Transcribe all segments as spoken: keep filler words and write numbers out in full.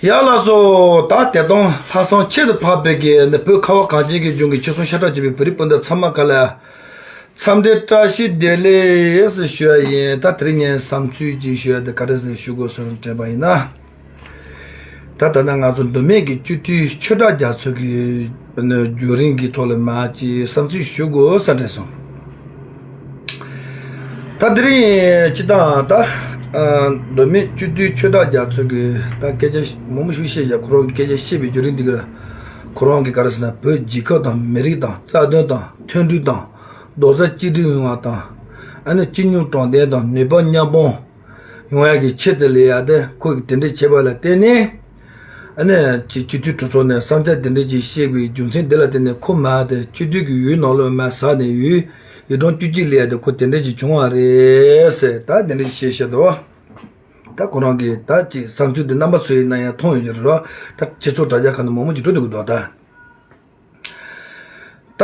ཡ་ལགས་སོ། ད་དེ་དང་ལྷག་བསམ་ཁྱད་དུ་འཕགས་པའི་གི་ནི་བོད་ཁ་བ་གངས་ཅན་གྱི་ལྗོངས་ཀྱི་ཆོལ་གསུམ་ཤ་ཁྲག་གཅིག་པའི་བོད་རིགས་སྤུན་ཟླ་ཚང་མ་ག་ལ་འཚམས་འདྲི་བཀྲ་ཤིས་བདེ་ལེགས་ཞུ་ཡ་ཡིན། ད་དེ་རིང་ངས་བསམ་ཚུལ་ཅིག་ཞུ་ཡ་དེ་ག་རེ་ཟེར་ཞུ་དགོས་ཟེར་དྲན་པ་ཡིན་ན། ད་ད་ལྟ་ང་ཚོ་མདོ་སྨད་ཀྱི་སྤྱི་འཐུས་ཆོས་གྲགས་རྒྱ་མཚོ་གི་བརྒྱུད་རིམ་གྱི་ཐོག་ལ་མ་ཅིག་བསམ་ཚུལ་ཞུ་དགོས་ས་དྲན་སོང་། ད་དེ་རིང་སྤྱི་བཏང་ད་མདོ་སྨད་སྤྱི་འཐུས་ཆོས་གྲགས་རྒྱ་མཚོ་གི་ད་སྐད་ཆ་མང་པོ་ཞིག་བཤད་བཞག་ཁོ་རང་གི་སྐད་ཆ་བཤད་པའི་བརྒྱུད་རིམ་འདི་ག་ཁོ་རང་གི་ག་རེ་ཟེར་ན་བོད་རྒྱལ་ཁབ་དང་མི་རིགས་དང་རྩ་དོན་དང་མཐུན་སྒྲིལ་དང་རྡོག་རྩ་གཅིག་སྒྲིལ་ཡོང་བ་དང་ཨ་ནི་སྤྱི་སྙོམས་དྲང་བདེན་དང་ནུས་པ་མཉམ་སྤུངས་ཡོང་ཡག་གི་ཆེད་དུ་ལས་ཡག་དེ་ཁོ་གིས་དེ་འདྲས་བྱས་པ་ལ་བརྟེན་ནས། ཨ་ནི་ཅིག་སྤྱི་འཐུས་གྲོས་ཚོགས་ནས་བསམ་འཆར་དེ་འདྲས་ཅིག་བཤད་པའི་རྒྱུ་མཚན་དེ་ལ་བརྟེན་ནས་ཁོ་མ་དེ་སྤྱི་འཐུས་ཀྱི་འོས་ནང་ལོགས་མ་ཟགས་ནས་འོས་འོས་གྲངས་བཅུ་གཅིག་ལས་ཡག་དེ་ཁོ་དེ་འདྲས་ཅིག་བྱུང་བ་རེད་ཟེར་ད་དེ་འདྲས་བཤད་བཤད་དོ། ད་ཁོ་རང་གིས་ད་ཅིག་བསམ་ཚུལ་དེ་རྣམ་པ་ཚོ་ཡིན་ན་ཡང་མཐོང་ཡོད་ཀྱི་རེད་རོ། ད་སྤྱི་ཚོགས་དྲ་རྒྱ་ཁག་ནས་མང་མང་ཅིག་འགྲོ་འདུག་གི་འདུག་ད། ད་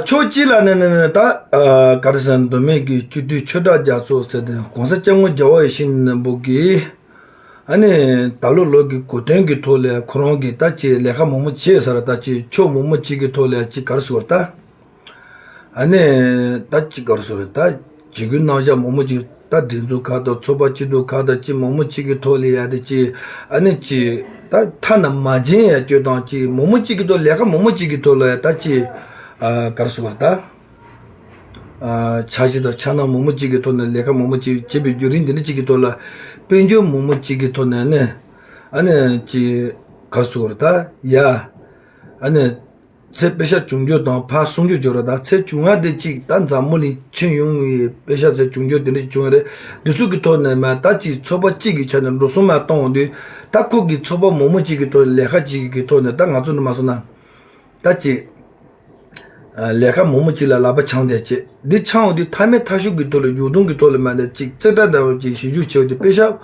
ཕྱོགས་གཅིག་ལ་ནི་ནི་ནི་ད་ག་རེ་ཟེར་མདོ་སྨད་ཀྱི་སྤྱི་འཐུས་ཆོས་གྲགས་རྒྱ་མཚོ་ཟེར་ཏེ་གོང་ས་སྐྱབས་མགོན་རྒྱལ་བ་ཡིད་བཞིན་ནོར་བུ་གིས་ཨ་ནི་ད་ལོ་ལོ་གི་གོ་སྟོན་གྱི་ཐོག་ལ་ཁོ་རང་གིས་ད་ཅིག་ལས་ཀ་མང་པོ་བྱས་ཟེར་ད་ཅིག་ཕྱོགས་མང་པོ་ཅིག་གི་ཐོག་ལ་ཅིག་ག་རེ་ཟེར་ད། ཨ་ནི་ད་ཅིག་ག་རེ་ཟེར་ད་བྱེད་སྒོའི་རྣམ་གཞག་མང་པོ་ཅིག་ད་སྒྲིག་འཛུགས་ཁག་དང་ཚོགས་པ་སྐྱིད་སྡུག་ཁག་དང་ཅིག་མང་པོ་ཅིག་གི་ཐོག་ལ་ཡ་དེ་ཅིག་ཨ་ནི་ཅིག་ད་ཐ་ན་མ་བྱན་ཡ་སྐྱོ་དང་ཅིག་མང་པོ་ཅིག་གི་ཐོག་ལས་ཀ་མང་པོ་ཅིག་གི་ཐོག་ལ་ཡ་ད་ཅིག་ཨ་ག་རེ་ཟེར་ད་ཨ་འཆར་གཞི་དང་འཆར་སྣང་མང་པོ་ཅིག་གི་ཐོག་ནས་ལས་ཀ་མང་པོ་ཅིག་བྱེད་པའི་བརྒྱུད་རིམ་འདི་འདྲ་ཅིག་གི་ཐོག་ལ་དཔལ་འབྱོར་མང་པོ་ཅིག་གི་ཐོག་ནས་ནི་ཨ་ནི་ཅིག་ག་རེ་ཟེར་ད་ཡ་ཨ་ནི། ཚད་པེ་ཤག་བྱུང་རྒྱུ་དང་ཕར་སོང་རྒྱུ་བྱོས་ར་ད་ཚད་བྱུང་བ་དེ་གཅིག་ད་འཛམ་བུ་གླིང་ཕྱིན་ཡོང་བའི་པེ་ཤག་ཚད་བྱུང་རྒྱུ་དེ་འདྲ་བྱུང་བ་རེད། འདི་ཚོ་གི་ཐོག་ནས་མ་ད་གཅིག་ཚོགས་པ་གཅིག་གི་ཆ་ནས་འགྲོ་སོང་མ་གཏོང་དུས་ད་ཁོ་གི་ཚོགས་པ་མང་པོ་གཅིག་གི་ཐོག་ལས་ཀ་གཅིག་གི་ཐོག་ནས་ད་ང་ཚོ་འདི་མ་སོང་ན་ད་གཅིག་ལས་ཀ་མང་པོ་གཅིག་ལ་ལག་པ་འཆང་བསྡད་ཅེས་འདི་འཆང་འོང་དུས་མཐའ་མའི་མཐའ་གཞུག་གི་ཐོག་ལ་མཇུག་སྡོམ་གི་ཐོག་ལ་མ་ད་གཅིག་རྩེ་གྲ་འདྲ་བོ་གཅིག་ཞིབ་འཇུག་བྱས་འོང་དུས་པེ་ཤག་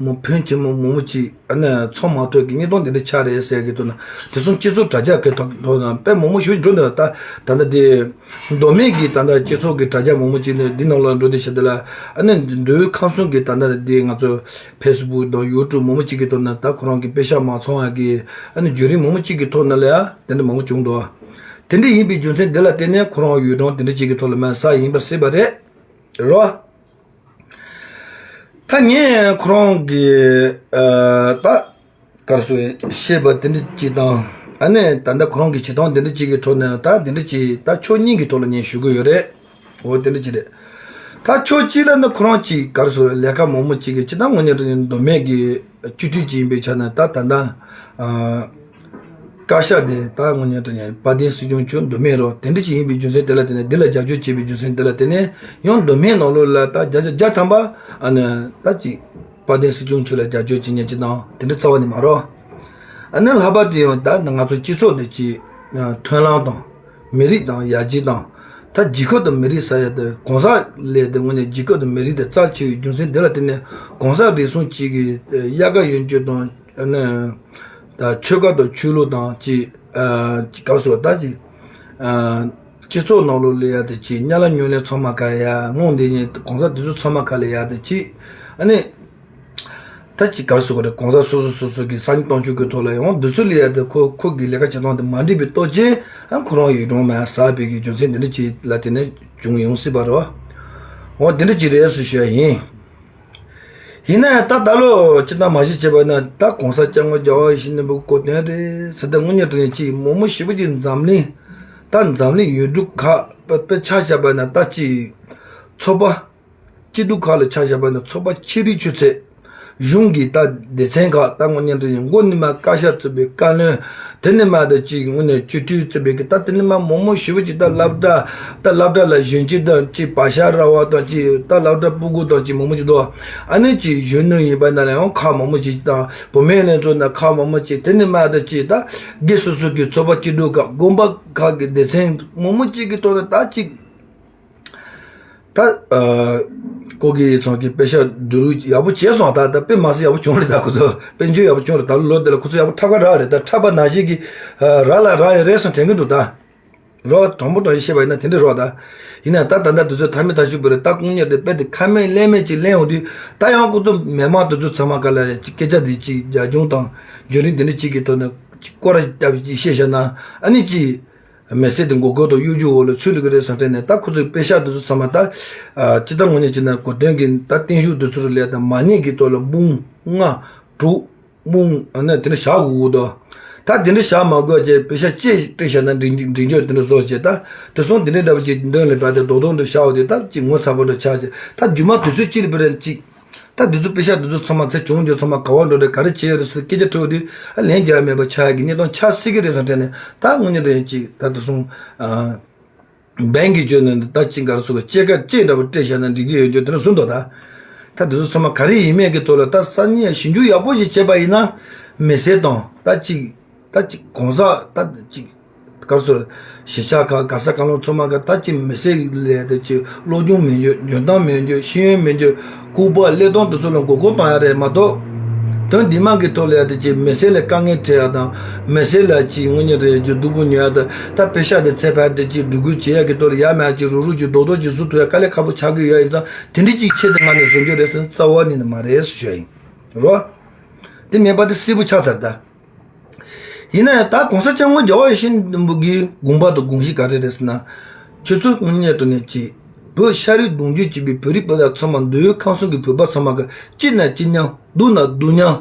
མོ་ཕོན་ཆེན་མོ་མང་པོ་གཅིག་ཨ་ནི་ཚང་མ་ཐོག་གི་གཉིས་སྟོང་དེ་འདྲ་ཆགས་རེད་ཟེར་གི་འདུག་ན། དེ་སོང་སྤྱི་ཚོགས་དྲ་རྒྱ་གི་ཐོག་ཐོག་ན་དཔེ་མང་པོ་ཞིག་འགྲོ་འདུག་ད་ད་ལྟ་དེ་མདོ་སྨད་ཀྱི་ད་ལྟ་སྤྱི་ཚོགས་ཀྱི་དྲ་རྒྱ་མང་པོ་ཅིག་ནས་འདི་ནང་ལ་འགྲོ་འདུག་བྱས་དེ་ལ་ཨ་ནི་མདོའི་ཁམས་གསུམ་གྱི་ད་ལྟ་དེ་ང་ཚོ་ཕེ་སི་བུག་དང་ཡུ་ཊུབ་མང་པོ་ཅིག་གི་ཐོག་ན་ད་ཁོ་རང་གི་པེ་ཤག་མ་ཚང་བ་གི་ཨ་ནི་བརྒྱུད་རིམ་མང་པོ་ཅིག་གི་ཐོག་ན་ལ་ཡ་དེ་འདྲ་མང་པོ་བྱུང་འདུག་དེ་འདྲ་ཡིན་པའི་རྒྱུ་མཚན་དེ་ལ་བརྟེན་ནས་ཁོ་རང་འོས་གྲངས་དེ་འདྲ་ཅིག་གི་ཐོག་ལ་མ་ས་ཡིན་པ་སྲིད་པ་རེད་རོ། ད་ངས་ཁོ་རང་གི་ཨ་ད་ག་རེ་ཟེར་བཤད་པ་དེ་འདྲ་ཅིག་དང་ཨ་ནི་ད་ལྟ་ཁོ་རང་གི་བྱེད་སྟངས་དེ་འདྲ་ཅིག་གི་ཐོག་ནས་ད་དེ་འདྲ་ཅིག་ད་ཕྱོགས་གཉིས་ཀྱི་ཐོག་ལ་ངས་ཞུ་གི་ཡོད་རེད། འོ་དེ་འདྲ་ཅིག་རེད། ད་ཕྱོགས་གཅིག་ལ་ནི་ཁོ་རང་ཅིག་ག་རེ་ཟེར་ལས་ཀ་མང་པོ་ཅིག་གི་ཅི་ད་དངོས་གནས་དྲང་གནས་མདོ་སྨད་ཀྱི་སྤྱི་འཐུས་ཅིག་ཡིན་པའི་ཆ་ནས་ད་ད་ལྟ་ཨ། བཀའ་ཤག་དེ་ད་དངོས་གནས་དྲང་གནས་དཔལ་ལྡན་སྲིད་སྐྱོང་མཆོག་མདོ་སྨད་རོ་དེ་འདྲ་ཅིག་ཡིན་པའི་རྒྱུ་མཚན་དེ་ལ་བརྟེན་ནས་འདི་ལ་རྒྱབ་སྐྱོར་བྱེད་པའི་རྒྱུ་མཚན་དེ་ལ་བརྟེན་ནས་ཡང་མདོ་སྨད་ནང་ལོགས་ལ་ད་བརྒྱ་ཆ་བརྒྱ་ཐམ་པ་ཨ་ནི་ད་ཅིག་དཔལ་ལྡན་སྲིད་སྐྱོང་མཆོག་ལ་རྒྱབ་སྐྱོར་བྱེད་མཁན་ཅིག་དང་དེ་འདྲ་རྩ་བ་ནས་མ་རོ། ཨ་ནི་ལྷག་པར་དུ་ཡང་ད་ང་ཚོ་སྤྱི་ཚོགས་འདི་ཅིག་མཐུན་ལམ་དང་མི་རིགས་དང་ཡར་རྒྱས་དང་ད་རྒྱལ་ཁབ་དང་མི་རིགས་ཟེར་ཡ་དེ་གོང་ས་ལས་དེ་དངོས་གནས་རྒྱལ་ཁབ་དང་མི་རིགས་དེ་རྩ་ཆེ་བའི་རྒྱུ་མཚན་དེ་ལ་བརྟེན་ནས་གོང་ས་རིམ་བྱོན་གཅིག་གི་དབྱར་ཁ་གཡོ་སྒྱུ་དང་ཨ་ནི། ད་ཆོལ་ཁ་དང་ཆོས་ལུགས་དང་ཅིག་ཨ་ཅིག་ག་རེ་ཟེར་བ་ད་ཅིག་ཨ་སྤྱི་ཚོགས་ནང་ལོགས་ལ་ཡ་དེ་ཅིག་གཉའ་ལ་སྨྱོན་ལ་ཚང་མ་ག་ཡ་སྔོན་འདི་ཉིད་གོང་ས་དེ་ཚོ་ཚང་མ་ག་ལ་ཡ་དེ་ཅིག་ཨ་ནི་ད་ཅིག་ག་རེ་ཟེར་བ་རེད། གོང་ས་སོ་སོ་སོ་སོ་གི་ས་གནས་དོན་གཅོད་ཀྱི་ཐོག་ལ་ཡང་དེ་ཚོ་ལ་ཡ་དེ་ཁོ་ཁོ་གི་ལས་ཀ་བྱེད་སྟངས་དེ་མ་འགྲིག་པའི་རྟོགས་རྐྱེན་ཨ་ཁོ་རང་ཡུལ་གྲོང་མ་ཟ་བའི་གི་རྒྱུ་མཚན་འདི་འདྲ་ཅིག་ལ་དེ་ནས་བྱུང་ཡོང་སྲིད་པ་རེད་བ། འོ་འདི་འདྲ་ཅིག་རེད་ཟེར་ཞུ་ཡ་ཡིན། ཡིན་ན་ཡང་ད་ད་ལོ་སྤྱིར་བཏང་མ་གཞི་བྱས་པ་ན་ད་གོང་ས་སྐྱབས་མགོན་རྒྱལ་བ་ཡིད་བཞིན་ནོར་བུ་གོ་དོན་རེད་ཟེར་ད་དངོས་གནས་དྲང་གནས་ཅིག་མང་མོ་ཞེ་པོ་ཅིག་འཛམ་གླིང་ད་འཛམ་གླིང་ཡུལ་གྲུ་ཁག་དཔེ་དཔེ་ཆ་བཞག་པ་ན་ད་ཅིག་ཚོགས་པ་སྐྱིད་སྡུག་ཁག་ལ་ཆ་བཞག་པ་ན་ཚོགས་པ་ཆེ་རིགས་ཆུ་ཚད་གཞུང་གི་ད་སྡེ་ཚན་ཁག་ད་དངོས་གནས་དྲང་གནས་མགོ་ནས་མ་བཀའ་ཤག་གཙོས་པའི་བཀའ་བློན་དེ་ནས་མ་ད་ཅིག་དངོས་གནས་སྤྱི་འཐུས་གཙོས་པའི་གི་ད་དེ་ནས་མ་མང་མོ་ཞེ་པོ་ཅིག་ད་སློབ་གྲྭ་ད་སློབ་གྲྭ་ལ་གཞོན་སྐྱེས་དང་ཅིག་བག་ཆགས་ར་བ་དང་ཅིག་ད་སློབ་གྲྭ་སྤུ་གུ་དང་ཅིག་མང་མོ་ཅིག་འདུག་ཨ་ནི་ཅིག་གཞོན་ནུ་ཡིན་པ་ན་ལ་ཡང་ཁག་མང་མོ་ཅིག་དང་བུད་མེད་ལྷན་ཚོགས་ན་ཁག་མང་མོ་ཅིག་དེ་ནི་མ་ད་ཅིག་ད་སྒེར་སོ་སོ་གི་ཚོགས་པ་སྐྱིད་སྡུག་ཁག་དགོན་པ་ཁག་གི་སྡེ་ཚན་མང་མོ་ཅིག་གི་ཐོག་ནས་ད་ཅིག་ད་ཨ་ཀོ་གི་ཚང་གི་དཔེ་ཤག་བསྡུ་རུབ་ཡག་པོ་བྱས་སོང་། ད་ད་དཔེ་མ་སྲིད་ཡག་པོ་བྱུང་རེད། ད་ཁོ་ཚོ་དཔལ་འབྱོར་ཡག་པོ་བྱུང་རེད། ད་ལོ་འདི་ལ་ཁོ་ཚོ་ཡག་པོ་འཁྲབ་ག་རག་རེད། ད་འཁྲབ་པ་ནང་བཞིན་གི་རག་ལ་རག་ཡོད་རེད་བསམ་དྲན་གི་འདུག་ད། རོགས་དྲང་པོ་དྲང་ཞིག་བཤད་པ་ཡིན་ན་དེ་འདྲ་རོགས་ད། ཡིན་ན་ད་ད་ལྟ་དུས་ཚོད་ཐ་མི་ཐ་ཤུ་བོ་རེད། ད་དངོས་གནས་དེ་དཔེ་དེ་ཁ་མེད་ལན་མེད་ཅིག་ལན་འོང་དུས་ད་ཡང་ཁོ་ཚོ་མི་མང་དེ་ཚོ་ཚང་མ་ག་ལ་སྐད་ཆ་དེ་ཅིག་རྒྱ་ཁྱོན་དང་བརྒྱུད་རིམ་དེ་འདྲ་ཅིག་གི་ཐོག་ནས་ཅིག་སྐོར་ར་བརྒྱབ་ཅིག་བཤད་བཞག་ན་ཨ་ནི་ཅིག་མི་སེར་དེ་མགོ་སྐོར་དང་གཡོ་སྒྱུ་འོག་ལ་ཚུད་འགྲོ་གི་རེད་བསམ་དྲན་ནས། ད་ཁོ་ཚོའི་པེ་ཤག་དེ་ཚོ་ཚང་མ་ད་ཅི་ལྟར་ངོས་ནས་ཅི་ན་གོ་དོན་གྱི་ད་བརྟན་བཞུགས་དེ་ཚོ་ལས་ད་མ་ཉེས་ཀྱི་ཐོག་ལ་འབུམ་ལྔ་དྲུག་མུང་ཨ་ནི་དེ་འདྲ་བཞག་དགོས་ཀྱི་འདུག་ད་དེ་འདྲ་བཞག་མ་དགོས་ཅེས་པེ་ཤག་ཅེས་སྤྲད་བཞག་ན་འགྲིག་འགྲིག་འཇོག་དེ་འདྲ་བཟོ་བྱས། ད་དེ་སོང་དེ་འདྲའི་འདྲ་བ་ཅིག་འདོན་ལས་པ་དེ་རྡོག་རྡོག་འདྲ་བཞག་འོ་དེ་ད་ཅིག་ངོ་ཚ་པོ་འདྲ་ཆགས་བྱས། ད་རྒྱུ་མ་དུས་ཚོད་གཅིག་ལ་བེད་རན་ཅིག་ད་དེ་ཚོ་པེ་ཤག་དེ་ཚོ་ཚང་མ་ཚེ་བྱུང་འདི་ཚང་མ་ག་བ་འགྲོ་འདྲ་ག་རེ་བྱས་ཡོད་རེད་ཟེར་སྐད་ཆ་དྲི་བ་དེ་ཨ་ལན་རྒྱག་མེད་པ་ཆགས་ཡ་གི་གནས་སྟངས་ཆགས་སྲིད་ཀྱི་རེད་བསམ་དྲན་ནས། ད་དངོས་གནས་དྲང་ཅིག་ད་དེ་སོང་ཨ། འབེན་གྱི་བརྗོད་ནས་ད་ཅི་འགར་སོ་སྐྱེ་ཀ་ཅི་འདྲ་པོ་སྤྲད་བཞག་ན་འགྲིག་གི་ཡོད་རྒྱུ་དེ་འདྲ་གསུངས་འདུག་ད་ད་དེ་ཚོ་ཚང་མ་ག་རེ་ཡིན་མིན་གྱི་ཐོག་ལ་ད་སང་ཉིན་ཞིབ་འཇུག་ཡག་པོ་ཞིག་བྱས་པ་ཡིན་ན་མི་སེར་དང་ད་ཅིག་ད་ཅིག་གོང་ས་ད་ཅིག་ག་རེ་ཟེར་གཞིས་ཆགས་ཁག་ག་ས་ག་ལུང་ཚང་མ་ག་ད་ཅིག་མི་སེར་ལས་དེ་ཅིག་སློབ་སྦྱོང་མི་འཇོན་འཇོན་ཐང་མི་འཇོན་ཤེས་ཡོན་མི་འཇོན་ལྐུགས་པ་ཀླད་སྟོང་དེ་ཚོ་ལ་མགོ་སྐོར་གཏོང་ཡ་རེད་མ་གཏོགས། དོན་འདི་མང་གི་ཐོག་ལ་ཡ་དེ་ཅིག་མི་སེར་ལ་དཀའ་ངལ་འཕྲད་ཡ་དང་མི་སེར་ལ་ཅིག་དངོས་གནས་དེ་ཅིག་སྡུག་པོ་ཉོ་ཡ་དང་ད་པེ་ཤག་དེ་ཚད་ཕར་དེ་ཅིག་སྡུག་སྐུལ་བྱེད་ཡ་གི་ཐོག་ལ་ཡ་མ་ཡ་ཅིག་རུག་རུག་ཅིག་རྡོག་རྡོག་ཅིག་བཟོ་ཐུབ་ཡ་དཀའ་ལས་ཁག་པོ་ཆགས་ཀྱི་ཡོད་ཡིན་ཙང་དེ་འདྲ་ཅིག་ཆེད་དུ་མངགས་ནས་བཟོ་རྒྱུ་རེད་ཟེར་ན་རྩ་བ་ནས་ནི་མ་རེད་ཟེར་ཞུ་ཡ་ཡིན་རོ། དེ་མེད་པ་དེ་སྲིད་པོ་ཆགས་ཚར་ད། ཡིན་ན་ཡང་ད་གོང་ས་སྐྱབས་མགོན་རྒྱལ་བ་ཡིད་བཞིན་ནོར་བུ་གི་དགོངས་པ་དང་དགོངས་གཞི་ག་རེ་རེད་ཟེར་ན། ཁྱོད་ཚོ་དངོས་གནས་དྲང་གནས་ཀྱི་བོད་ཤ་རུས་གདུང་རྒྱུད་གཅིག་པའི་བོད་རིགས་བོད་དག་ཚང་མ་འདོད་ཡོན་ཁམས་གསུམ་གྱི་བོད་པ་ཚང་མ་གི་སྐྱིད་ན་སྐྱིད་མཉམ་སྡུག་ན་སྡུག་མཉམ།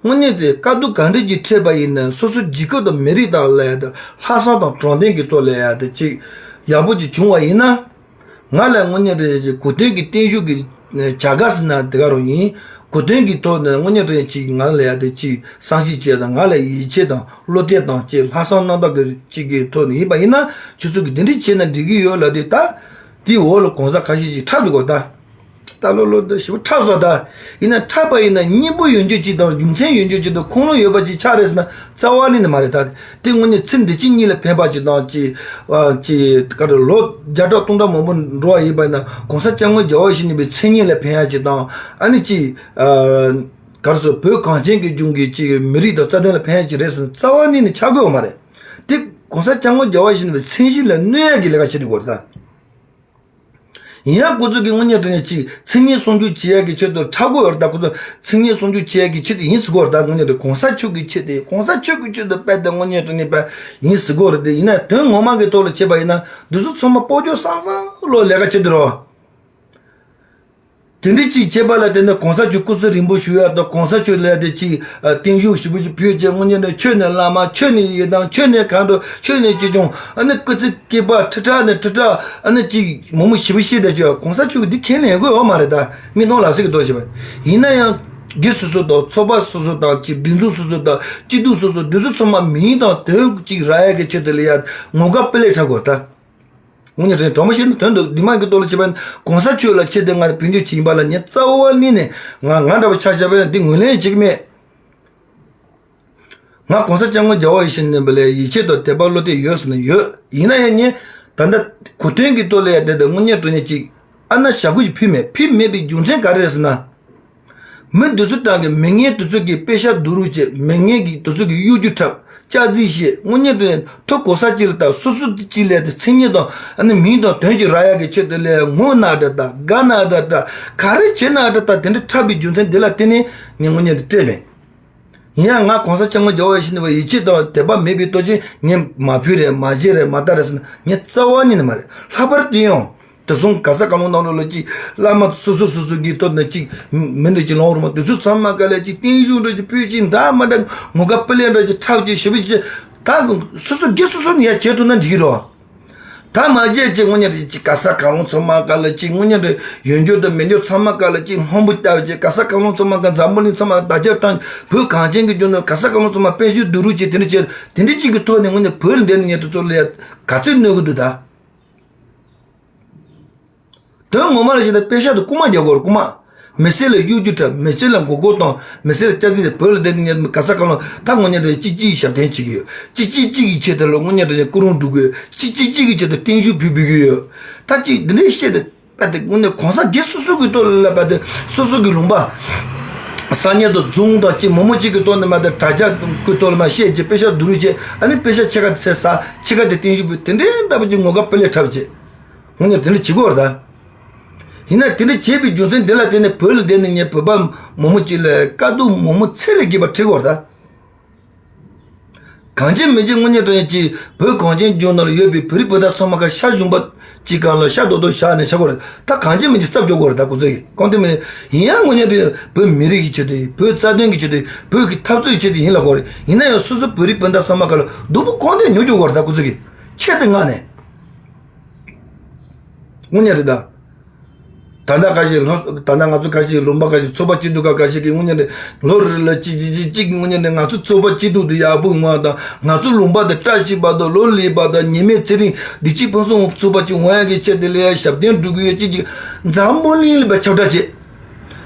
དངོས་གནས་དེ་དཀའ་སྡུག་ག་འདྲ་ཅིག་འཕྲད་པ་ཡིན་ན་སོ་སོ་རྒྱལ་ཁབ་དང་མི་རིགས་དང་ལ་ཡ་དང་ལྷག་བསམ་དང་དྲང་བདེན་གྱི་ཐོག་ལ་ཡ་དེ་ཅིག་ཡག་པོ་ཅིག་བྱུང་བ་ཡིན་ན། ང་ལ་དངོས་གནས་རེད་ཅེས་གོ་དོན་གྱི་བརྟན་བཞུགས་ཀྱི་བྱ་དགའ་ཟེར་ན་དེ་ག་རང་ཡིན། གོ་དོན་གྱི་ཐོག་ནས་དངོས་གནས་རེད་ཅིག་ང་ལ་ཡ་དེ་ཅིག་བསམ་ཤེས་བྱས་དང་ང་ལ་ཡིད་ཆེས་དང་བློ་གཏད་དང་ཅིག་ལྷག་བསམ་རྣམ་དག་གི་ཅིག་གི་ཐོག་ནས་ཡིན་པ་ཡིན་ན་ཁྱོད་ཚོ་གི་འདི་འདྲ་བྱས་ན་འགྲིག་གི་ཡོད་ལབ་དུས་ད་དེའི་འོག་ལ་གོང་ས་ཁ་ཤས་ཅིག་འཁྲབ་འདུག་གོ་ད། ད་ལོ་ལོ་འདི་ཞེ་པོ་འཁྲབ་སོང་ད། ཡིན་ན་འཁྲབ་པ་ཡིན་ན་སྙིང་པོ་ཡོད་རྒྱུ་ཅིག་དང་རྒྱུ་མཚན་ཡོད་རྒྱུ་ཅིག་དང་ཁུངས་ལུང་ཡོད་པ་ཅིག་ཆགས་རེད་ཟེར་ན་རྩ་བ་ནས་ནི་མ་རེད་ད། དེ་དངོས་གནས་ཚེ་འདི་ཕྱི་གཉིས་ལ་ཕན་པ་ཅིག་དང་ཅིག་ཨ་ཅིག་ག་རེ་ལོ་བརྒྱ་ཕྲག་སྟོང་ཕྲག་མང་པོ་འགྲོ་བ་ཡིན་པ་ཡིན་ན་གོང་ས་སྐྱབས་མགོན་རྒྱལ་བ་ཡིད་བཞིན་ནོར་བུའི་མཚན་སྙན་ལ་ཕན་ཡ་ཅིག་དང་ཨ་ནི་ཅིག་ཨ་ག་རེ་ཟེར་བོད་གངས་ཅན་གྱི་ལྗོངས་ཀྱི་ཅིག་མི་རིགས་དང་རྩ་དོན་ལ་ཕན་ཡ་ཅིག་རེད་ཟེར་ན་རྩ་བ་ནས་ནི་ཆགས་དགོས་ཡོད་མ་རེད། དེ་གོང་ས་སྐྱབས་མགོན་རྒྱལ་བ་ཡིད་བཞིན་ནོར་བུའི་མཚན་གཞི་ལ་གནོད་ཡ་གི་ལས་ཀ་བྱེད་དགོས་རེད་ད། ཡིན་ཡང་ཁོ་ཚོ་གི་དངོས་གནས་དྲང་གནས་ཅིག་མཚན་སྙན་སྲུང་སྐྱོབ་བྱེད་ཡག་གི་ཆེད་དུ་འཁྲབ་དགོས་རེད་ད། ཁོ་ཚོ་མཚན་སྙན་སྲུང་སྐྱོབ་བྱེད་ཡག་གི་ཆེད་དུ་ཡིན་ཟེར་གོ་རེད་ད། དངོས་གནས་དེ་གོང་ས་མཆོག་གི་ཆེད་དུ་གོང་ས་མཆོག་གི་ཆེད་དུ་དཔེ་དེ་དངོས་གནས་དྲང་གནས་དཔེ་ཡིན་ཟེར་གོ་རེད་དེ། ཡིན་ན་དོན་ངོ་མ་གི་ཐོག་ལ་བྱས་པ་ཡིན་ན་འདི་ཚོ་ཚང་མ་སྤོ་སྐྱོ་སང་སང་ལོ་ལས་ཀ་བྱེད་དུ་རོ། དེ་འདྲ་ཅིག་བྱེད་པ་ལ་བརྟེན་ནས་གོང་ས་མཆོག་སྐུ་ཚེ་རིང་པོ་བཞུགས་ཡག་དང་གོང་ས་མཆོག་ལ་དེ་ཅིག་བརྟན་བཞུགས་ཞེ་པོ་ཅིག་ཕུལ་བྱས་དངོས་གནས་ནས་ཆོས་ནས་བླ་མ་ཆོས་ནས་ཡི་དམ་ཆོས་ནས་མཁའ་འགྲོ་ཆོས་ནས་སྐྱིད་ཆུང་ཨ་ནི་སྐུ་ཚེ་སྐྱེས་པ་ཁྲི་ཕྲག་ནས་ཁྲི་ཕྲག་ཨ་ནི་ཅིག་མང་མང་ཞེ་པོ་ཤི་བསྡད་ཀྱི་ཡོད། གོང་ས་མཆོག་གིས་འདི་ཁས་ལེན་དགོས་ཡོད་མ་རེད་ད། མི་ནོར་ལ་སེ་གི་དོ་ཞེས་པ་ཡིན་ན་ཡང་སྒེར་སོ་སོ་དང་ཚོགས་པ་སོ་སོ་དང་ཅིག་སྒྲིག་འཛུགས་སོ་སོ་དང་སྐྱིད་སྡུག་སོ་སོ་འདི་ཚོ་ཚང་མ་མིང་དང་དོན་ཅིག་རག་ཡག་གི་ཆེད་དུ་ལ་ཡ་ངོ་དགའ་སྤུ་ལས་འཁྲབ་དགོས་ད། དངོས་གནས་དྲང་མོ་བཤད་ན་དོན་དུ་འདི་མ་གི་ཐོག་ལ་བྱས་པ་ཡིན་གོང་ས་མཆོག་ལ་ཆེད་དུ་ང་བོད་འགྱུར་བྱེད་ཡིན་པ་ལ་ངས་རྩ་བ་ནས་ནས་ང་ང་འདྲ་བ་ཆ་བཞག་པ་ཡིན་འདི་ངོས་ལེན་བྱེད་ཀྱི་མེད། ང་གོང་ས་སྐྱབས་མགོན་རྒྱལ་བ་ཡིད་བཞིན་ནོར་བུ་ལ་ཡིད་ཆེས་དང་དད་པ་བློ་གཏད་ཡོད་ཟེར་ན་ཡོད། ཡིན་ན་ཡང་ངས་ད་ལྟ་གོ་དོན་གྱི་ཐོག་ལ་ཡང་དེ་ལྟར་དངོས་གནས་དྲང་གནས་ཅིག་ཨ་ན་ཞྭ་གུ་ཞིག་ཕུལ་མེད། ཕུལ་མེད་པའི་རྒྱུ་མཚན་ག་རེ་རེད་ཟེར་ན། མི་འདི་ཚོ་གྲངས་ཀྱི་མི་ངན་དེ་ཚོ་གིས་པེ་ཤག་བསྡུ་རུབ་བྱས། མི་ངན་གྱིས་དེ་ཚོ་གི་གཡོ་སྒྱུ་འཁྲབ། སྐྱག་རྫུན་བཤད། དངོས་གནས་དྲང་གནས་ཐོ་གོ་ས་གཅིག་ལ་བཏགས། སོ་སོ་གཅིག་ལ་དེ་མཚན་སྙན་དང་ཨ་ནི་མིང་དང་དོན་གཅིག་རག་ཡག་གི་ཆེད་དུ་ལས་ངོ་ན་འདྲ་ད་དགའ་ན་འདྲ་ད་ག་རེ་བྱེད་ན་འདྲ་ད་དེ་འདྲ་འཁྲབ་པའི་རྒྱུ་མཚན་འདི་ལ་བརྟེན་ནས་ངས་དངོས་གནས་དེ་སྤྲད་མེད། ཡིན་ཡང་ང་གོང་ས་སྐྱབས་མགོན་རྒྱལ་བ་ཡིད་བཞིན་ནོར་བུ་ཡིད་ཆེས་དང་དད་པ་མེད་པའི་སྟོབས་ཀྱིས་ངས་མ་ཕུལ་རེད་མ་བྱས་རེད་མ་ལྟ་རེད་ཟེར་ན་ངས་རྩ་བ་ཉིད་ནས་མ་རེད། ལྷག་པར་དུ་ཡང་དེ་སོང་ག་ས་ག་ལུང་ནང་ལོགས་ལ་ཅིག་བླ་མ་སོ་སོ་སོ་སོ་གི་ཐོག་ནས་ཅིག་མི་འདྲ་ཅིག་ལོང་རུ་མ་དེ་ཚོ་ཚང་མ་ག་ལ་ཅིག་བརྟན་བཞུགས་འདྲ་ཅིག་ཕུལ་ཅིག་འདྲ་མ་འདྲ་ངོ་དགའ་སྤུ་ལས་འདྲ་ཅིག་འཁྲབ་ཅིག་ཞེ་པོ་ཅིག་ད་སོ་སོ་སྒེར་སོ་སོ་ནས་ཡ་བྱེད་ཐུབ་ན་འགྲིག་གི་རེད། ད་མ་བྱས་ཅིག་དངོས་གནས་རེད་ཅིག་ག་ས་ག་ལུང་ཚང་མ་ག་ལ་ཅིག་དངོས་གནས་རེད་ཡོད་འགྱུར་དང་མེད་འགྱུར་ཚང་མ་ག་ལ་ཅིག་སྨོན་པོ་བཏབ་ཅིག་ག་ས་ག་ལུང་ཚང་མ་ག་འཛམ་བུ་གླིང་ཚང་མ་བརྡ་ཁྱབ་བཏང་བོད་གངས་ཅན་གྱི་ལྗོངས་ནང་ག་ས་ག་ལུང་ཚང་མ་དཔལ་འབྱོར་བསྡུ་རུབ་ཅིག་དེ་འདྲ་བྱས་དེ་འདྲ་ཅིག་གི་ཐོག་ནས་དངོས་གནས་བོད་ལ་བསྡད་ནས་ཉེ་དུ་ཚོ་ལ་ཡ་ག་ཚོད་གནོད་གི་འདུག་ད། དོན་ངོ་མ་ལ་བྱས་ན་པེ་ཤག་ཏུ་རྐུ་མ་རྒྱག་དགོས་རེད་རྐུ་མ། མི་སེར་ལ་གཡོ་སྒྱུ་འཁྲབ་མི་སེར་ལ་མགོ་སྐོར་གཏོང་མི་སེར་ལ་སྐྱག་རྫུན་བོད་ལ་བསྡད་ནས་ཉེ་ག་ས་ག་ལུང་ད་དངོས་གནས་དྲང་གཅིག་གཅིག་གི་ཞབས་བརྟན་བྱེད་ཀྱི་ཡོད། གཅིག་གཅིག་གཅིག་གི་ཆེད་དུ་ལ་དངོས་གནས་དྲང་གཅིག་སྐུ་རུང་སྒྲུབ་དགོས། གཅིག་གཅིག་གཅིག་གི་ཆེད་དུ་བརྟན་བཞུགས་ཕུལ་ཕུལ་གྱི་ཡོད། ད་གཅིག་འདི་འདྲའི་བཤད་དེ་དཔེ་དེ་དངོས་གནས་གོང་ས་སྒེར་སོ་སོ་གི་ཐོག་ལ་དཔེ་དེ་སོ་སོ་གི་ལུང་པ། སང་ཉིན་དུ་རྫོང་དང་གཅིག་མོག་མོག་གཅིག་གི་ཐོག་ནས་མ་དེ་དྲ་རྒྱ་གི་ཐོག་ལ་མ་བཤད་ཀྱི་པེ་ཤག་བསྡུ་རུབ་བྱས། ཨ་ནི་པེ་ཤག་ཕྱེད་ཀ་དེ་ཚེ་ས་ཕྱེད་ཀ་དེ་བརྟན་བཞུགས་པའི་དེ་འདྲའི་འདྲ་པོ་ཅིག་ངོ་དགའ་དཔེ་ལས་འཁྲབ་བྱས། ངོ་ཉེས་དེ་འདྲ་བྱེད་དགོས་རེད་ད། ཡིན་ན་དེ་འདྲ་བྱས་པའི་རྒྱུ་མཚན་དེ་ལ་བརྟེན་ནས་བོད་ལ་བསྡད་ནས་ངས་བོད་པ་མོག་མོག་གཅིག་ལ་དཀའ་སྡུག་མོག་མོག་ཚད་ལས་བརྒལ་བ་འཕྲད་དགོས་རེད་ད། གང་བྱེད་མི་བྱེད་དངོས་གནས་དྲང་གནས་ཀྱི་བོད་གངས་ཅན་ལྗོངས་ནང་ལ་ཡོད་པའི་བོད་རིགས་བོད་དག་ཚང་མ་ག་ཤ་ཞུམ་པ་ཅིག་གང་ལ་ཤ་རྡོག་རྡོག་བཞག་ནས་བྱ་དགོས་རེད། ད་གང་བྱེད་མི་བྱེད་གསབ་རྒྱག་དགོས་རེད། ད་ཁོ་ཚོས་ཀྱི་ཁོང་དེ་མི་ཡིན་ཡང་དངོས་གནས་དྲང་བོད་མི་རིགས་ཀྱི་ཆེད་དུ་བོད་རྩ་དོན་གྱི་ཆེད་དུ་བོད་ཀྱི་འཐབ་རྩོད་ཀྱི་ཆེད་དུ་ཡིན་ལ་གོ་རེད། ཡིན་ན་ཡང་སོ་སོ་བོད་རིགས་བོད་དག་ཚང་མ་ག་ལ་སྡུག་པོ་གང་དེ་མྱོང་རྒྱུ་དགོས་རེད། ད་ཁོ་ཚོས་ཀྱི་ཆེད་དུ་མངགས་ནས། དངོས་གནས་རེད་ད། ད་ལྟ་ཁ་ཤས་ལྷོ་ད་ལྟ་ང་ཚོ་ཁ་ཤས་ལུང་པ་ཁ་ཤས་ཚོགས་པ་སྐྱིད་སྡུག་ཁ་ཁ་ཤས་ཀྱིས་དངོས་གནས་རེད། ལོ་རེ་ལ་གཅིག་གཅིག་གཅིག་གཅིག་གིས་དངོས་གནས་རེད། ང་ཚོ་ཚོགས་པ་སྐྱིད་སྡུག་དེ་ཡག་པོ་ཡོང་བ་དང་ང་ཚོ་ལུང་པ་དེ་བཀྲ་ཤིས་པ་དང་ལོ་ལེགས་པ་དང་ཉི་མའི་ཚེ་རིང་བདེ་སྐྱིད་ཕུན་སུམ་ཚོགས་པ་ཅིག་འོང་ཡག་གི་ཆེད་དུ་ལས་ཞབས་བརྟན་སྒྲུབ་ཀྱི་ཡོད། གཅིག་གཅིག་འཛམ་བུ་གླིང་ལ་བ་ཁྱབ་བསྒྲགས་བྱེད།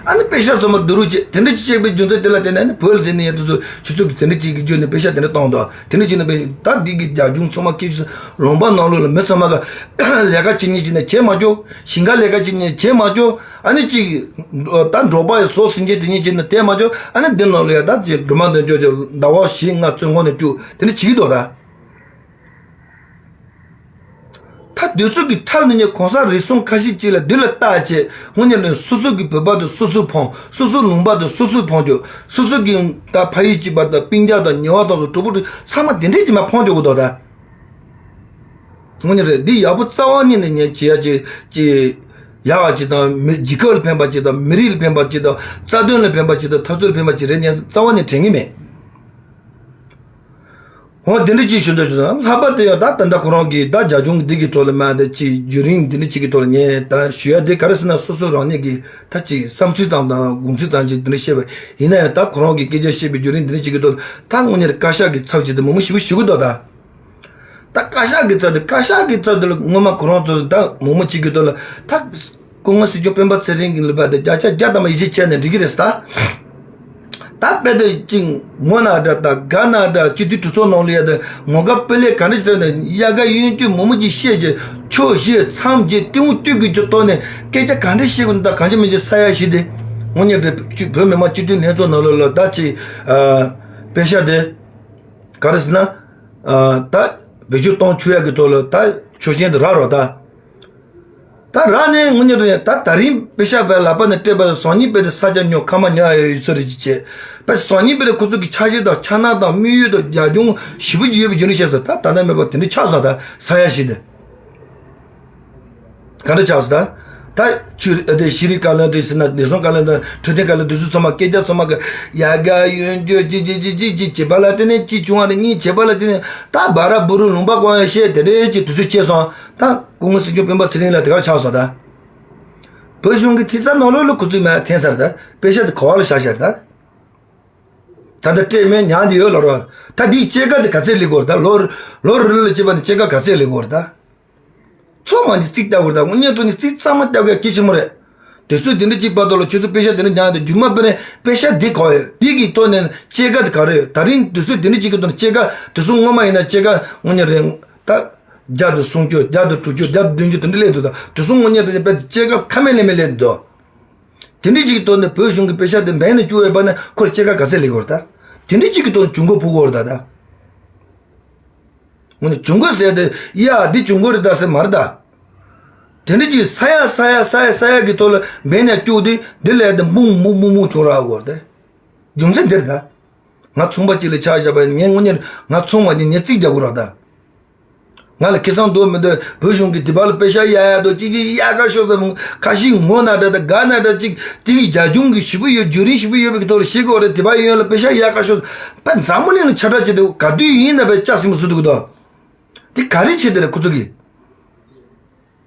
ཨ་ནི་པེ་ཤག་ཚང་མ་བསྡུ་རུབ་བྱེད། དེ་འདྲ་ཅིག་བྱས་པའི་རྒྱུ་མཚན་དེ་ལ་བརྟེན་ནས་ཨ་ནི་བོད་ལ་དེ་ནས་ཡང་དེ་ཚོ་ཆུ་ཚོད་ཀྱི་དེ་འདྲ་ཅིག་གི་བརྒྱུད་ནས་པེ་ཤག་དེ་འདྲ་བཏང་དང་། དེ་འདྲ་བྱས་ནས་པེ་ད་འདི་གི་རྒྱ་གཞུང་ཚང་མ་སྐད་ཆ་ལུང་པ་ནང་ལོགས་ལ་མི་ཚང་མ་ག་ལས་ཀ་བྱེད་མཁན་བྱེད་ན་བྱེད་མ་ཆོག་ཞིང་ཁ་ལས་ཀ་བྱེད་མཁན་བྱེད་མ་ཆོག་ཨ་ནི་ཅིག་ད་འབྲོག་པ་ཡི་ཟོག་ཟིན་བྱེད་དེ་ཉིད་བྱེད་ན་དེ་མ་ཆོག་ཨ་ནི་འདི་ནང་ལ་ཡང་ད་ཅིག་སྒྲོལ་མ་འདོན་ཆོག་ཅིག་ཟླ་བ་བཞི་ལྔ་བཙོན་ཁང་ནས་བཅུག་དེ་འདྲ་བྱེད་ཀྱི་འདུག་ད། ད་དུས་ཚོད་ཀྱི་འཁྲབ་ནས་ཉེ་གོང་ས་རེ་ཟུང་ཁ་ཤས་ཅིག་ལ་འདི་ལ་བལྟ་བྱས་དངོས་གནས་ནས་སོ་སོ་གི་བོད་པ་དེ་སོ་སོས་ཕོངས། སོ་སོའི་ལུང་པ་དེ་སོ་སོས་ཕོངས་རྒྱུ། སོ་སོ་གི་ད་ཕ་ཡུལ་གཅིག་པ་དང་སྤུན་ཀྱག་དང་ཉེ་བ་དང་སོ་གྲོགས་པོ་དེ་ཚང་མ་དེ་འདྲས་ཀྱིས་མ་ཕོངས་རྒྱུ་གི་འདུག་ད། དངོས་གནས་རེད། འདི་ཡག་པོ་རྩ་བ་ཉིད་ནས་ངས་བྱེད་ཡ་ཅིག་ཅིག་ཡག་པ་ཅིག་དང་མི་རྒྱལ་ཁབ་ལ་ཕན་པ་ཅིག་དང་མི་རིགས་ལ་ཕན་པ་ཅིག་དང་རྩ་དོན་ལ་ཕན་པ་ཅིག་དང་འཐབ་རྩོད་ལ་ཕན་པ་ཅིག་རེད་ངས་རྩ་བ་ནས་དྲན་གི་མེད། འོ་དེ་འདྲ་ཅིག་ཞུ་འདོད་བྱུང་ཙང་ལྷག་པར་དུ་ཡང་ད་ད་ལྟ་ཁོ་རང་གིས་ད་རྒྱ་གཞུང་འདི་གི་ཐོག་ལ་མ་འདི་ཅིག་བརྒྱུད་རིམ་འདི་འདྲ་ཅིག་གི་ཐོག་ལ་ངས་ད་ཞུ་ཡ་དེ་ག་རེ་ཟེར་ན་སོ་སོ་རང་ཉིད་ཀྱིས་ད་ཅིག་བསམ་ཚུལ་ཙམ་དང་དགོངས་ཚུལ་ཙམ་ཅིག་འདི་འདྲ་བཤད་པ་ཡིན་ན་ཡང་ད་ཁོ་རང་གིས་སྐད་ཆ་བཤད་པའི་བརྒྱུད་རིམ་འདི་འདྲ་ཅིག་གི་ཐོག་ལ་ད་དངོས་གནས་བཀའ་ཤག་གི་ཚབ་བྱས་ཏེ་མང་པོ་ཞེ་པོ་ཞུ་གི་འདུག་ད། ད་བཀའ་ཤག་གི་ཚབ་དེ་བཀའ་ཤག་གི་ཚབ་དེ་ལ་སྔོན་མ་ཁོ་རང་ཚོ་ད་མང་པོ་ཅིག་གི་ཐོག་ལ་ད། སྐུ་ངོ་སྲིད་སྐྱོང་སྤེན་པ་ཚེ་རིང་གི་ལུས་པ་དེ་བརྒྱ་ཆ་བརྒྱ་ཐམ་པ་ཡིད་ཆེས་བྱས་ནས་འགྲིག་གི་རེད་ཟེར་ད། ད་དཔེ་དེ་གཅིག་ངོ་ན་འདྲ་ད་དགའ་ན་འདྲ་སྤྱི་འཐུས་གྲོས་ཚོགས་ནང་ལ་ཡ་དེ་ངོ་དགའ་དཔེ་ལས་ག་འདྲ་ཞིག་རེད་ནས་དབྱར་ཁ་གཡོན་སྐྱོད་མང་པོ་ཅིག་བཤད་རྗེས་ཕྱོགས་བཞི་མཚམས་བརྒྱད་ལྟེ་བ་བཅུ་གི་ཐོག་ནས་སྐད་ཆ་ག་འདྲ་བཤད་དགོས་ན་ད་གང་ཅི་མིན་ཅི་ས་ཡ་བཞི་དེ་དངོས་གནས་རེད། སྤྱི་བོད་མི་མང་སྤྱི་འཐུས་ལྷན་ཚོགས་ནང་ལོགས་ལ་ད་ཅིག་ཨ་པེ་ཤག་དེ་ག་རེ་ཟེར་ན་ཨ་ད་བེད་སྤྱོད་གཏོང་ཆོག་ཡ་གི་ཐོག་ལ་ད་ཆོག་མཆན་དེ་རག་རོགས་ད། ད་ར་ནས་དངོས་གནས་རེད། ད་ད་རིང་པེ་ཤག་པའི་ལག་པ་ནས་སྤྲད་པ་དང་སང་ཉིན་པའི་དེ་ས་ཆ་ཉོ་ཁ་མ་ཉོ་ཡ་ཡོད་ཚོད་རེད་ཅེས་བྱས། པ་སང་ཉིན་པའི་དེ་ཁོ་ཚོ་གི་འཆར་གཞི་དང་འཆར་སྣང་དང་དམིགས་ཡུལ་དང་རྒྱབ་ལྗོངས་ཞེ་པོ་ཅིག་ཡོད་པའི་རྒྱུ་མཚན་བཤད་སོང་། ད་ད་ལྟ་མེད་པ་དེ་འདྲ་ཆགས་སོང་། ད་ས་ཡ་བཞི་དེ་ག་འདྲ་ཆགས་སོང་། ད་ད་ཆུ་དེ་ཤེས་རིག་བཀའ་བློན་དེ་ཟེར་ན་ནས་སོང་བཀའ་བློན་དང་འཕྲོད་བསྟེན་བཀའ་བློན་དེ་ཚོ་ཚང་མ་སྐད་ཆ་ཚང་མ་གི་ཡ་ག་ཡོན་རྒྱུ་ཅི་ཅི་ཅི་ཅི་ཅི་བྱེད་པ་ལ་བརྟེན་ནས་ཅི་བྱུང་བ་རེད། གཉིས་བྱེད་པ་ལ་བརྟེན་ནས་ད་བ་ར་བུ་རུ་ལུང་པ་གང་ཡང་བཤད་དེ་འདྲའི་ཅི་དུས་ཚོད་སྐྱེལ་སོང་། ད། སྐུ་ངོ་སྲིད་སྐྱོང་སྤེན་པ་ཚེ་རིང་ལགས་དེ་གར་ཆགས་སོང་ད། བོད་གཞུང་གི་ཐེ་ཚོམ་ནང་ལོགས་ལ་ཁོ་ཚོས་མ་འཐེན་ཚར་ད། པེ་ཤག་དེ་ག་བ་ལ་བཞག་བཞག་ད། ད་ལྟ་སྤྲད་མེད་ཉར་འདི་ཡོད་ལ་རོ། ད་འདིའི་སྐྱེད་ཀ་དེ་ག་ཚད་སླེབས་དགོས་རེད་ད། ལོ་ལོ་རེ་རེ་ལ་སྐྱེས་པ་ནི་སྐྱེད་ཀ་ག་ཚད་སླེབས་དགོས་རེད་ད། ཚང་མ་ནི་རྩིས་བལྟ་དགོས་རེད་ད། དངོས་གནས་དྲང་གནས་རྩིས་གཙང་མ་བལྟ་དགོས་ཡ་གལ་ཆེན་པོ་རེད། དུས་ཚོད་དེ་འདྲ་གཅིག་བར་དུ་ལ་ཁྱོད་ཚོ་པེ་ཤག་དེ་འདྲ་ཉར་འདི་རྒྱུ་མ་དཔེར་ན་པེ་ཤག་འདི་ག་བ་ཡོད། འདི་གི་ཐོག་ནས་སྐྱེད་ཀ་དེ་ག་རེ་ཡོད། ད་རིང་དུས་ཚོད་དེ་འདྲ་གཅིག་གི་ཐོག་ནས་སྐྱེད་ཀ་དུས་ཚོད་སྔོན་མ་ཡིན་ན་སྐྱེད་ཀ་དངོས་གནས་རེད། ད། བརྒྱ་དང་སུམ་ཅུ་བརྒྱ་དང་དྲུག་ཅུ་བརྒྱ་དང་བདུན་ཅུ་དེ་འདྲ་སླེབས་འདུག་ད་དུས་གསུམ་དངོས་གནས་དྲང་གནས་དཔེ་སྐྱེད་ཀ་ཁ་མེད་ལས་མེད་སླེབས་འདུག་དེ་འདྲ་ཅིག་གི་ཐོག་ནས་བོད་གཞུང་གི་པེ་ཤག་དེ་འབེན་ནས་བཅུག་ཡོད་པ་ན་ཁོར་སྐྱེད་ཀ་ག་ཚད་སླེབས་ཀྱི་ཡོད་རེད་ད། དེ་འདྲ་ཅིག་གི་ཐོག་ནས་གྱོང་གུན་ཕོག་གི་ཡོད་རེད་ད་ད། དངོས་གནས་གྱོང་གུན་ཟེར་དེ་ཡ་འདི་གྱོང་གུན་རེད་ད་ཟེར་མ་རེད་ད། དེ་འདྲ་ཅིག་ས་ཡ་ས་ཡ་ས་ཡ་ས་ཡ་གི་ཐོག་ལ་འབེན་ནས་བཅུག་དུས་འདི་ལས་དེ་འབུང་འབུང་འབུང་འབུང་བྱུང་རག་གི་ཡོད་རེད་ད། རྒྱུ་མཚན་འདི་རེད་ད། ང་ཚོང་པ་གཅིག་ལ་ཆ་བཞག་པ་ཡིན་ན་ངས་དངོས་གནས་ང་ཚོང་པ་ཉིད་ངས་རྩིས་རྒྱག་དགོས་རེད་ད། ང་ལ་ཁེ་བཟང་འདུག་མི་འདུག་བོད་གཞུང་གིས་དེ་བར་ལ་པེ་ཤག་གཡར་ཡག་འདུག་ཅིག་ཅིག་གཡར་ཁ་ཤོར་ཟེར། ཁ་ཤས་ངོ་ན་འདྲ་དང་དགའ་ན་འདྲ་ཅིག་དེ་གི་རྒྱབ་ལྗོངས་ཀྱི་ཞེ་པོ་ཡོད་བརྒྱུད་རིམ་ཞེ་པོ་ཡོད་པའི་ཐོག་ལ་ཤེས་དགོས་རེད། དེ་བར་ཡོང་ལ་པེ་ཤག་གཡར་ཁ་ཤོར་ཟེར། ད་འཛམ་བུ་གླིང་ལ་ཁྱབ་བསྒྲགས་བྱེད་དུས་ག་དུས་ཡིན་ན་བས་ལྕགས་སྲིན་མོ་བཟོ་འདུག་གི་འདུག་དེ་ག་རེ་བྱེད་དེ་རེད་ཁོ་ཚོ་གིས།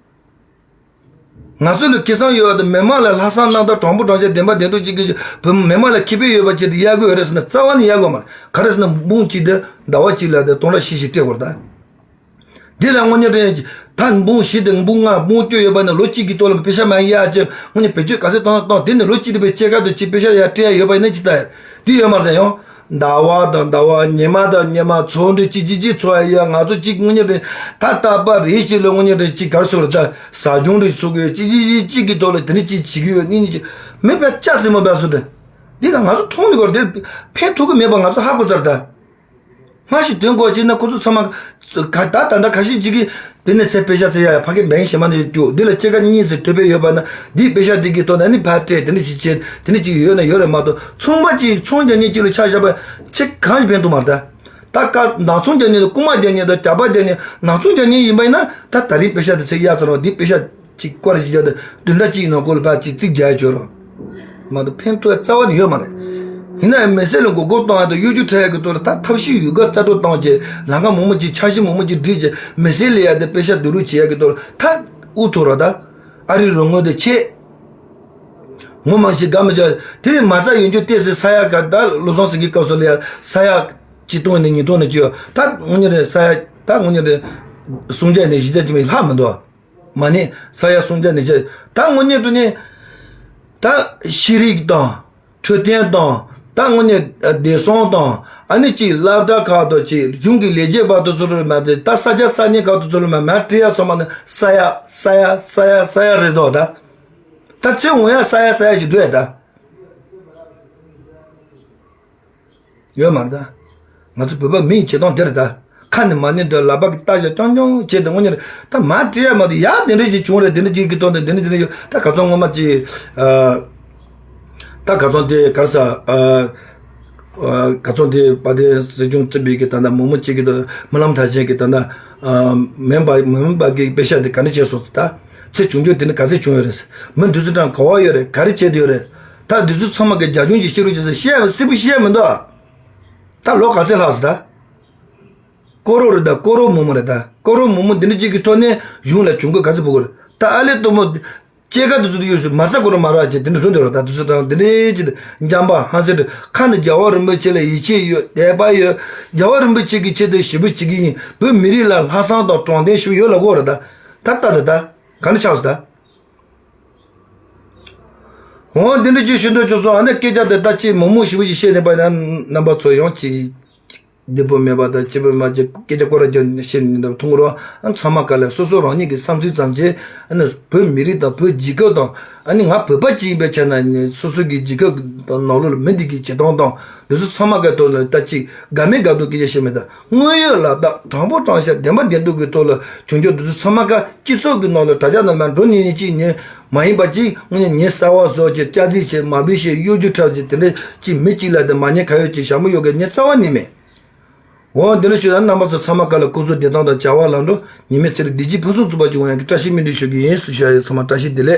ང་ཚོ་ལ་ཁེ་བཟང་ཡོད་པ་དང་མི་མང་ལ་ལྷག་བསམ་རྣམ་དག་དྲང་པོ་དྲང་བཞག་བདེན་པ་བདེན་མཐུ་གཅིག་གི་བོད་མི་མང་ལ་ཁེ་ཕན་ཡོད་པ་བྱས་ཏེ་གཡར་དགོས་ཡོད་རེད་ཟེར་ན་རྩ་བ་ནས་གཡར་དགོས་མ་རེད། ག་རེ་ཟེར་ན་འབུང་གཅིག་དེ་ཟླ་བ་གཅིག་ལ་དེ་སྟོང་ཕྲག་བཞི་བཞི་སྤྲད་དགོས་རེད་ད། འདི་ལ་དངོས་གནས་དྲང་གཅིག་ད་འབུང་བཞི་དང་འབུང་ལྔ་འབུང་བཅུ་ཡོད་པ་ན་ལོ་གཅིག་གི་ཐོག་ལ་པེ་ཤག་མ་གཡར་ཅེ་དངོས་གནས་བེད་སྤྱོད་ག་ཚད་གཏོང་ན་གཏོང་། དེ་ནས་ལོ་གཅིག་དེ་བའི་སྐྱེད་ཀ་དང་གཅིག་པེ་ཤག་ཡར་སྤྲད་ཡ་ཡོད་པ་ཡིན་ན་ཅི་ལྟ་ཡ་དེ་ཡོད་མ་རེད་ད་ཡང་། ཟླ་བ་དང་ཟླ་བ་ཉི་མ་དང་ཉི་མ་ཚོགས་འདུ་གཅིག་གཅིག་གཅིག་ཚོགས་ཡ་ཡ་ང་ཚོ་གཅིག་དངོས་གནས་རེད་ད། རྟག་པར་རེ་ཞིག་ལ་དངོས་གནས་རེད་གཅིག་གར་སོང་རེད་ད། ཟ་སྦྱོང་རེ་ཚོགས་དགོས་གཅིག་གཅིག་གཅིག་གཅིག་གི་ཐོག་ལ་དེ་ནས་གཅིག་བྱེད་ཀྱི་ཡོད་ནི་ནི་གཅིག་མི་དཔེ་ལྕགས་སྲིན་མོ་བས་སོ་དེ། འདི་ལ་ང་ཚོ་མཐོང་ནི་གོ་འདི་ཕན་ཐོགས་ཀྱི་མེད་པ་ང་ཚོ་ཧ་གོ་ཚར་ད། སྔ་ཞིག་དོན་གོ་ཅིག་ན་ཁོ་ཚོ་ཚང་མ་ག་ད་ད་ད་ཁ་ཤས་ཅིག་གིས་དེ་ནས་ཚེ་དཔེ་ཤ་ཚེ་ཡ་ཡ་ཕ་གི་འབེན་ཞེ་མ་ནས་རྒྱུ་འདི་ལ་སྐྱེད་ཀ་གཉིས་ཚེ་ཐོད་པའི་ཡོད་པ་ན་འདིའི་དཔེ་ཤ་འདི་གི་ཐོག་ནས་ནི་ཕར་སྤྲད་དེ་ནི་ཅིག་བྱེད་དེ་ནི་ཅིག་ཡོད་ན་ཡོད་རེད་མ་གཏོགས་ཚོང་པ་ཅིག་ཚོང་རྒྱག་མཁན་ཅིག་ལ་ཆ་བཞག་པ་ཅིག་གང་ཡང་ཕན་ཐོགས་མ་རེད་ད། ད་ཀ་ནང་ཚོང་རྒྱག་མཁན་དང་རྐུ་མ་རྒྱག་མཁན་དང་ཇག་པ་རྒྱག་མཁན་ནང་ཚོང་རྒྱག་མཁན་ཡིན་པ་ཡིན་ན་ད་ད་རིང་དཔེ་ཤ་དེ་ཚེ་གཡར་ཚར་བ་འདིའི་དཔེ་ཤ། གཅིག་སྐོར་ཞིག་བརྒྱབ་སྟེ་བདུན་ཕྲག་གཅིག་ནང་ཁོ་ལ་ཕར་གཅིག་རྩིས་རྒྱག་ཡ་བྱོས་རོགས། མ་གཏོགས་ཕན་ཐོགས་རྩ་བ་ནས་ཡོད་མ་རེད། ཡིན་ནའང་མི་སེར་ལ་མགོ་སྐོར་གཏོང་ཡ་དང་གཡོ་སྒྱུ་འཁྲབ་ཡ་གི་ཐོག་ལ་ད་ཐབས་ཤེས་ཡོད་དགུ་རྩལ་སྤྲུགས་བཏང་བྱས་ལམ་ཁ་མང་པོ་ཅིག་འཆར་གཞི་མང་པོ་ཅིག་བསྒྲིགས་བྱས་མི་སེར་ལ་ཡ་དེ་དཔེ་ཤ་བསྡུ་རུབ་བྱེད་ཡ་གི་ཐོག་ལ་ད་དབུ་ཐོར་བ་ད། ཨ་རིའི་རོགས་དངུལ་དེ་ཆད། ངོ་མ་ཞིག་དགའ་མི་འཇགས་དེ་ནས་མ་རྩ་ཡོད་རྒྱུ་བལྟས་ཟེར་ས་ཡ་ག་ད་བློ་བཟང་སེང་གེའི་སྐབས་སུ་ལ་ཡ་ས་ཡ་གཅིག་སྟོང་ནས་ཉིས་སྟོང་ནས་ཅི་ཡོད་ད་དངོས་གནས་རེད་ས་ཡ་ད་དངོས་གནས་རེད། སུམ་བརྒྱ་ནས་བཞི་བརྒྱ་ཅིག་མ་ལྷག་མི་འདུག་མ་ཎི་ས་ཡ་སུམ་བརྒྱ་ནས་བརྒྱ། ད་དངོས་གནས་དྲང་གནས་ད་ཤེས་རིག་དང་འཕྲོད་བསྟེན་དང་ད་དངོས་གནས་བདེ་སྲུང་དང་ཨ་ནི་ཅིག་སློབ་གྲྭ་ཁག་ཏུ་ཅིག་གཞུང་གི་ལས་བྱེད་བར་དུ་སོ་སོར་མ་དེ་ད་ས་ཆ་ས་གནས་ཁག་ཏུ་སོ་སོར་མ་མ་བྲིས་ཡ་སོང་མ་ནི་ས་ཡ་ས་ཡ་ས་ཡ་ས་ཡ་རེད་འདུག་ད་ད་ཚེ་འོང་ཡ་ས་ཡ་ས་ཡ་ཞིག་འདུག་ཡ་ད། ཡོད་མ་རེད་ད། ང་ཚོ་བོད་པ་མི་ཡི་བྱེད་སྟངས་དེ་རེད་ད། ཁ་ནས་མ་ཎི་འདོན་ལག་པ་གིས་བཏགས་བཞག་རྐྱང་རྐྱང་བྱས་ཏེ་དངོས་གནས་རེད་ད་མ་བྲིས་ཡ་མ་གཏོགས་ཡ་དེ་འདྲ་ཞིག་བྱུང་རེད་དེ་འདྲ་ཞིག་གི་ཐོག་ནས་དེ་འདྲ་དེ་འདྲ་ཡོད་ད་ག་ཚོད་ངོ་མ་ཅིག་ད་ག་ཚོད་དེ་ག་རེ་ཟ་ག་ཚོད་དེ་དཔལ་ལྡན་སྲིད་སྐྱོང་བརྩིས་པའི་གི་ད་ལྟ་མི་མང་གཅིག་གི་ད་རྨི་ལམ་མཐའ་ཅན་གི་ད་ལྟ་མེ་འབར་མེ་འབར་གི་དཔེ་ཤ་དེ་ག་འདྲ་བྱས་སོང་ད། ཚེ་བྱུང་རྒྱུ་དེ་ནི་ག་ཚོད་བྱུང་ཡོད་རེད། མི་འདི་ཚོ་གྲངས་ག་བ་ཡོད་རེད་ག་རེ་བྱས་བསྡད་ཡོད་རེད། ད་འདི་ཚོ་ཚང་མ་གི་རྒྱབ་ལྗོངས་ཀྱི་ཤེས་རོགས་བྱེད་ཟེར་བཤད་ཡ་སྲིད་པོ་བཤད་ཡ་མི་འདུག་ད་ལོ་ག་ཚོད་ལྷག་སོང་ད། ཀོ་རོ་རེད་ད་ཀོ་རོ་མོ་མོ་རེད་ད་ཀོ་རོ་མོ་མོ་འདི་འདྲ་ཅིག་གི་ཐོག་ནས་གཞུང་ལ་གྱོང་གུན་ག་ཚོད་ཕོག་གི་རེད་ད་ཨ་ལེ་ལྟོ་མོ། སྐྱེས་སྐར་དུ་ཚུད་དུ་ཡོད་སུ་མ་ས་ཀོ་རོ་མ་ར་ཅེ་དེ་འདྲ་འགྲོ་འདོད་རོགས་ད་དུ་སུ་དང་དེ་འདྲའི་ཅི་འཇམ་པ་ཧང་སེ་ཁ་ནས་རྒྱལ་བ་རིན་པོ་ཆེ་ལ་ཡིད་ཆེས་ཡོད་དད་པ་ཡོད། རྒྱལ་བ་རིན་པོ་ཆེ་གི་ཆེད་དུ་ཞེ་པོ་བྱེད་ཀྱི་ཡིན་བོད་མི་རིགས་ལ་ལྷག་བསམ་དང་དྲང་བདེན་ཞེ་པོ་ཡོད་ལ་གོ་ར་ད་ད་ལྟ་ད་ད་ག་འདྲ་ཆགས་སུ་ད། འོང་འདི་འདྲ་ཅིག་ཞུ་འདོད་བྱུང་སོང་ཨ་ནི་སྐད་ཆ་དེ་ད་ཅིག་མང་མང་ཞེ་པོ་ཅིག་བཤད་ནས་པ་ན་རྣམ་པ་ཚོ་ཡོང་ཅིག་བདེ་པོ་མེད་པ་དང་སྐྱིད་པོ་མ་བྱེད་སྐད་ཆ་སྐོར་ར་རྒྱབ་ནས་བཤད་ནས་འདུག་ཐུང་རོ་ཨ་ཚང་མ་ག་ལ་སོ་སོ་རང་ཉིད་ཀྱི་བསམ་ཚུལ་ཙམ་གྱིས་ཨ་ནི་བོད་མི་རིགས་དང་བོད་རྒྱལ་ཁབ་དང་ཨ་ནི་ང་བོད་པ་གཅིག་ཡིན་པའི་ཆ་ནས་ནི་སོ་སོ་གི་རྒྱལ་ཁབ་དང་ནང་ལོགས་ལ་མི་འདི་གི་བྱེད་སྟངས་དང་འདི་ཚོ་ཚང་མ་ག་ཐོག་ལ་ལྟ་ཅིག་དགའ་མེད་དགའ་སྡུག་སྐད་ཆ་བཤད་མེད་ད་དངོས་ཡོད་ལ་ད་དྲང་པོ་དྲང་བཞག་བདེན་པ་བདེན་སྡུག་གི་ཐོག་ལ་བྱུང་རྒྱུ་འདི་ཚོ་ཚང་མ་ག་སྤྱི་ཚོགས་ཀྱི་ནང་ལ་དྲ་རྒྱ་ནང་ལ་འགྲོ་ཉན་ཉན་གཅིག་ཉན་མ་ཡིན་པ་གཅིག་དངོས་གནས་ཉན་གསར་བ་བཟོ་བྱས་སྐྱག་རྫུན་བྱས་མ་བུ་བྱས་གཡོ་སྒྱུ་འཁྲབ་བྱས་དེ་འདྲ་གཅིག་མི་གཅིག་ལ་དེ་མ་ཉན་ག་ཡོད་ཅིག་ཞྭ་མོ་གཡོག་གི་ཉན་རྩ་བ་ནས་མེད། འོ་འདི་ལ་ཞུ་ད་རྣམ་པ་ཚོ་ཚང་མ་ག་ལ་སྐུ་གཟུགས་བདེ་ཐང་དང་བྱ་བ་ལམ་འགྲོ་ཉི་མའི་ཚེ་རིང་བདེ་སྐྱིད་ཕུན་སུམ་ཚོགས་པ་ཅིག་འོང་ཡག་གི་བཀྲ་ཤིས་སྨོན་འདུན་ཞུ་གི་ཡིན་ཟེར་ཞུ་ཡ་ཡོད་ཚང་མ་བཀྲ་ཤིས་བདེ་ལེགས།